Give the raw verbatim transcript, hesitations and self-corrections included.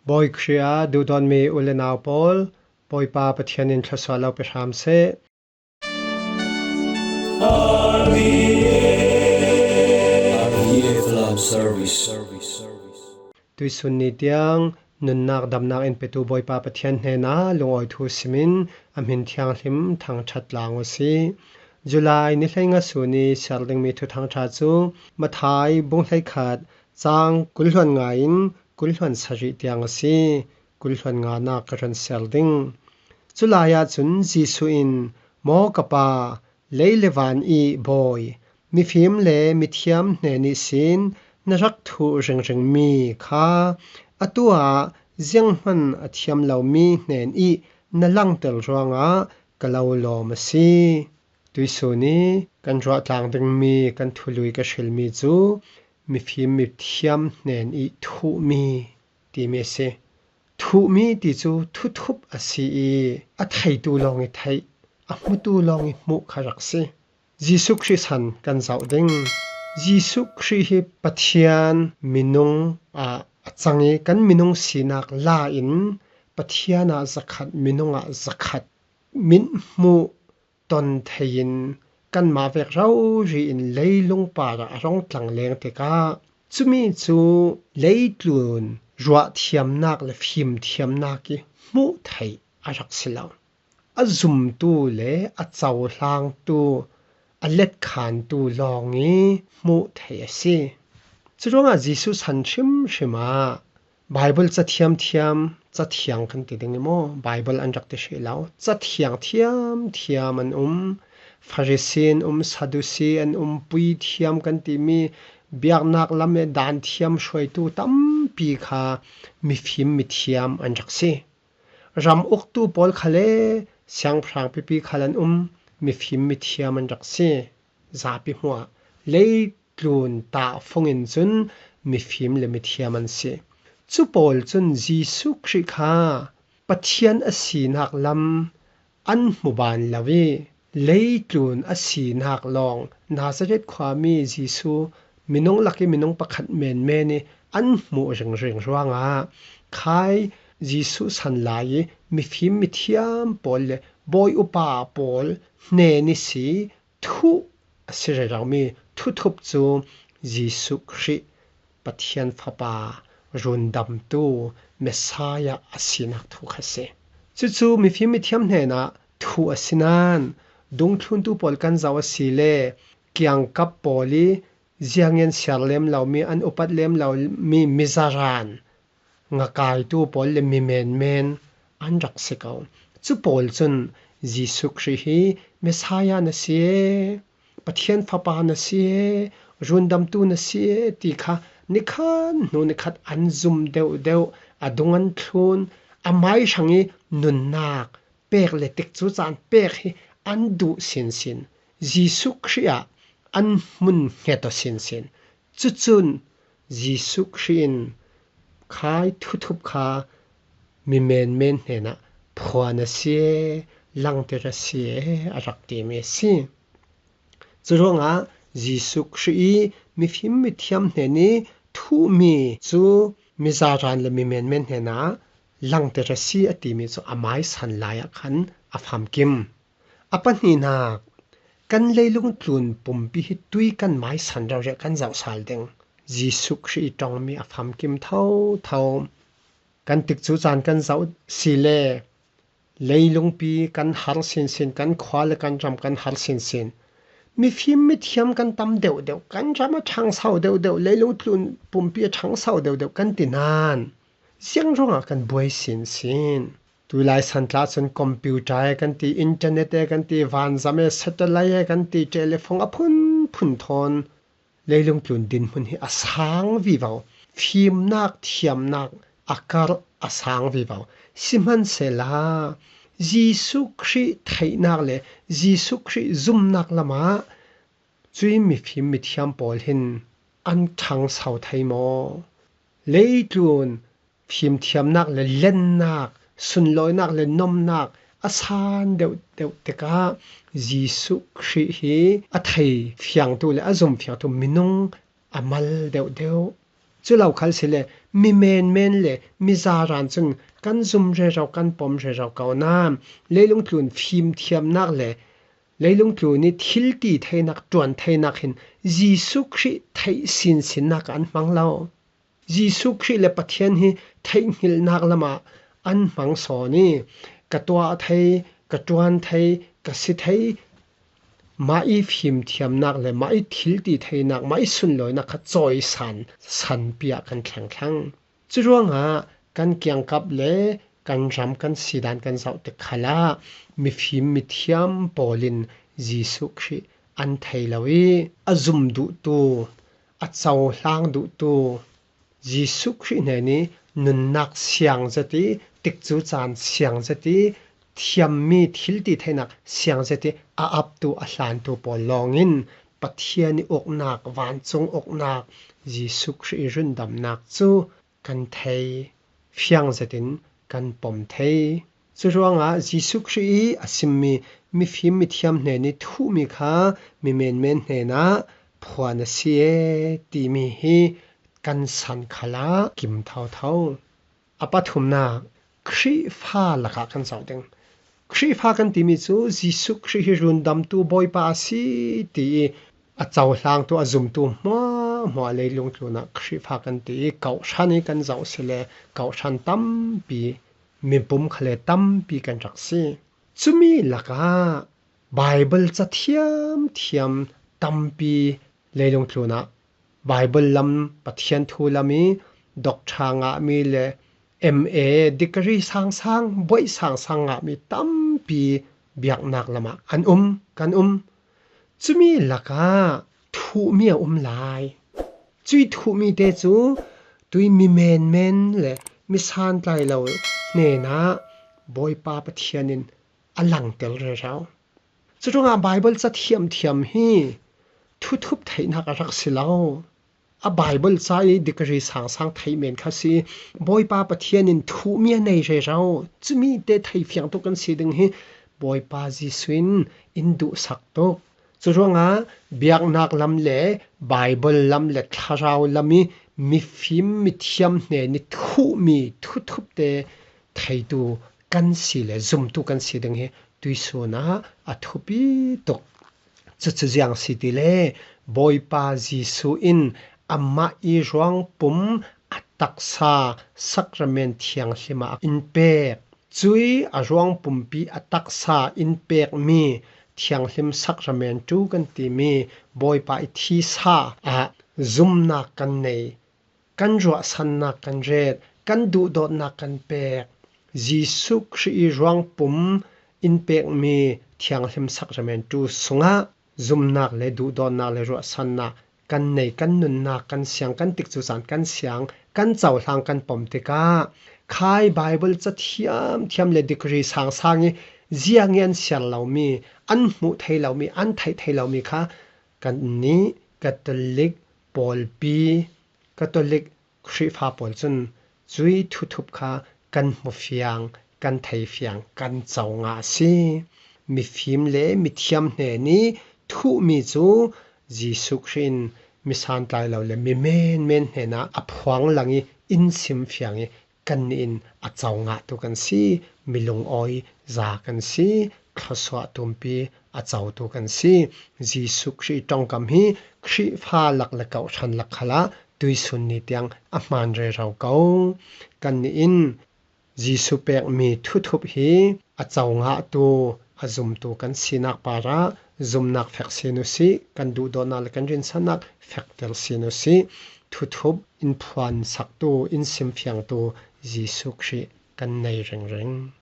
Bawi Khrih ah duhdawtmi u le nau pawl, Bawipa Pathian in thluasuah lo pe hram seh. Tuisun ni tiang nunnak damnak in petu Bawipa Pathian hnenah lungawi thu simin a hmin thianghlim thangṭhat tlang uh si. July ni hleinga sun i siar dingmi thuthangṭha cu Matthai bung hleikhat cang kul hluan nga in kul hluan sarih tiang a si. Kul hluan nganak ka run siar ding. Culai ahcun Jesuh in, "Maw ka Pa, lei le van i Bawi, mifim le mithiam hnen ihsin na rak thuh ringringmi kha atu ah zianghman a thiam lomi hnen i na langter ruangah ka lo lawm a si." Tuisun i kan ruahtlang dingmi kan thului ka hrilmi cu mifim mithiam hnen i thuhmi timi a si. Thuhmi ti cu thuthup a si i a theitu lawng i theih, a hmutu lawng i hmuh kha rak si. Jesuh Khrih san kan zoh ding. Jesuh Khrih hi Pathian minung ah a cang i kan minung sinak la in Pathian ah zakhat, minung ah zakhat, mithmuh ton thei in kanmah vek rori in leilung par ah a rung tlang leng tikah cumi cu leitlun ruahthiamnak le fimthiamnak i hmuh theih a rak si lo. A zumtu le a cohlangtu, a letkhantu lawng i hmuh theih a si. Curuangah Jesuh san hrimhrim ah Baibal ca thiamthiam, ca thiang kan ti ding i maw? Baibal an rak ti hrih lo. Ca thiang thiamthiam an um. Farisi an um, Sadusi an um, puithiam kan timi biaknak lam e daan thiam hruaitu tampi kha mifim mithiam an rak si. Ram uktu pawl khal le siangpahrang pipi khal an um, mifim mithiam an rak si. Zapi hmuah leitlun tahfung in cun mifim le mithiam an si. Cu pawl cun Jesuh Khrih kha Pathian a sinak lam an hmuban lo i, leitlun a sinak lawng Nazareth khuami Jesuh minung lak i minung pakhat menmen i an hmuh ringring ruangah khai Jesuh san lai i mifim mithiam pawl le bawi upa pawl hnen i si thuh a si reromi thuthup cu Jesuh Khrih Pathian Fapa, rundamtu Messiah a sinak thu kha si. Cucu mifim mithiam hnenah thuh a si nain dungthluntu pawl kan zoh a si le kiangkap pawl i ziangin siar lem lomi, an upat lem lomi mizaran ngakaitu pawl le mi menmen an rak si ko. Cu pawl cun Jesuh Khrih hi Messiah na si e, Pathian Fapa na si e, rundamtu na si e ti kha nikhat hnu nikhat an zum deuhdeuh, a dung an thlun, a mai hrang i nunnak pek le tikcu caan pek hi an duh sinsin. Jesuh Khrih ah an hmun hnget aw sinsin. Cucun Jesuh Khrih in khai thuthup kha mi menmen hnenah phuan a si e, langter a si e, a rak timi a si. Curuangah Jesuh Khrih i mifim mithiam hnen i thuhmi cu mizaran le mi menmen hnenah langter a si a timi cu a mai san lai ah khan a famkim. A pahnihnak, kan leilung tlun pumpi hi tui kan mai san rori ah kan zoh sal ding. Jesuh Khrih i ṭongmi a famkim thotho. Kan tikcu caan kan zoh si le leilungpi kan har sinsin, kan khua le kan ram kan har sinsin. Mifim mithiam kan tam deuhdeuh, kan ram a ṭhangso deuhdeuh, leilung tlun pumpi a ṭhangso deuhdeuh kan ti nain ziang ruangah kan buai sinsin? Tulai santla cun computer e kan ti, internet e kan ti, vanzam e, satellite e kan ti, telephone a phunphun thawn leilung tlun dinhmun hi a sang vivo, fimnak, thiamnak a karh a sang vivo. Sihmanhsehlaw Jesuh Khrih theihnak le Jesuh Khrih zumnak lamah cuih mifim mithiam pawl hin an ṭhangso thei maw? Leitlun fimthiamnak le lennak, sunlawinak le nomnak a san deuhdeuh tikah Jesuh Khrih hi a thei fiangtu le a zum fiangtu minung a mal deuhdeuh. Cu lo khal si le, mi menmen le mi zaran cun kan zum rero, kan pom rero ko nain leilung tlun fimthiamnak le leilung tlun i thil ti theinak, ṭuan theinak hin Jesuh Khrih theih sinsinnak ah an hmang lo. Jesuh Khrih le Pathian hi theihhnilhnak lamah an hmang sawn i, ka tuah thei, ka ṭuan thei, ka si thei, mah i fimthiamnak le mah i thil ti theinak, mah i sunlawinak kha cawisan sanpi ah kan thleng thlang. Curuangah kan kiangkap le kan ram kan sidan kan zoh tik khalah mifim mithiam pawl in Jesuh Khrih an thei lo i, a zum duhtu, a cohlang duhtu, Jesuh Khrih hnen i nunnak siang zet i, tikcu caan siang zet i, thiammi thil ti theinak siang zet i a aptu, a hlantu pawl lawngin Pathian i uknak, vancung uknak, Jesuh Khrih i rundamnak cu kan thei, fiang zetin kan pom thei. Curuangah Jesuh Khrih i a simmi mifim mithiam hnen i thuhmi kha mi menmen hnenah phuan a si e timi hi kan san khalah kim thotho. A pathumnak, Khrihfa lakah kan zoh ding. Khrihfa kan timi cu Jesuh Khrih hi rundamtu Bawipa a si ti i a cohlangtu, a zumtu hmuahhmuah leilung tlunah Khrihfa kan ti i, kohhran i kan zoh si le kohhran tampi, mipum khale tampi kan rak si. Cumi lakah Baibal ca thiamthiam tampi leilung tlunah Baibal lam, Pathian thu lam i doctor ngahmi le M A degree sangsang, buaih sangsang ngahmi tampi biaknak lamah an um, kan um. Cumi lakah thuhmi a um lai. Cui thuhmi te cu tui mi menmen le mi santlai lo hnenah Bawipa Pathian in a langter rero. Curuangah Baibal ca thiamthiam hi thuthup theihnak a rak si lo. A Baibal ca i degree sangsang theih men kha si. Bawipa Pathian in thuhmi a nei rero. Cumi te theifiang tuk kan si ding hi Bawipa Jesuh in in duhsak tuk. Curuangah biaknak lam le Baibal lam le thlarau lam i mifim mithiam hnen i thuhmi thuthup te theitu kan si le zumtu kan si ding hi tuisun ah a thupi tuk. Cucu ziang si ti le, Bawipa Jesuh in amah i ruangpum a taksa sakrament thianghlim ah in pek. Cui a ruangpumpi a taksa in pekmi thianghlim sakramentu kan timi Bawipa i thisa ah zumnak kan nei, kan ruahsannak kan ret, kan duhdawtnak kan pek. Jesuh Khrih i ruangpum in pekmi thianghlim sakramentu sungah zumnak le duhdawtnak le ruahsannak kan nei, kan nunnak kan siang, kan tikcu caan kan siang, kan cohlang kan pom tikah khai Baibal ca thiamthiam le degree sangsang i ziang i an siar lomi, an hmuh thei lomi, an theih thei lomi kha kannih Catholic pawlpi, Catholic Khrihfa pawl cun cui thuthup kha kan hmufiang, kan theifiang, kan co ngah a si. Mifim le mithiam hnen i thuhmi cu Jesuh Khrih in mi santlai lo le mi menmen hnenah a phuang lang i in simfiang i kannih in a co ngahtu kan si. Mi lungawi za kan si. Thluasuah tumpi a cotu kan si. Jesuh Khrih ṭongkam hi Khrihfa lak le kohhran lak khalah tuisun ni tiang a hmaan rero ko. Kannih in Jesuh pekmi thuthup hi a co ngahtu, a zumtu kan sinak parah zumnak fek sin usih, kan duhdawtnak le kan rinsannak fekter sin usih. Thuthup in phuansaktu, in simfiangtu Jesuh Khrih kan nei ringring.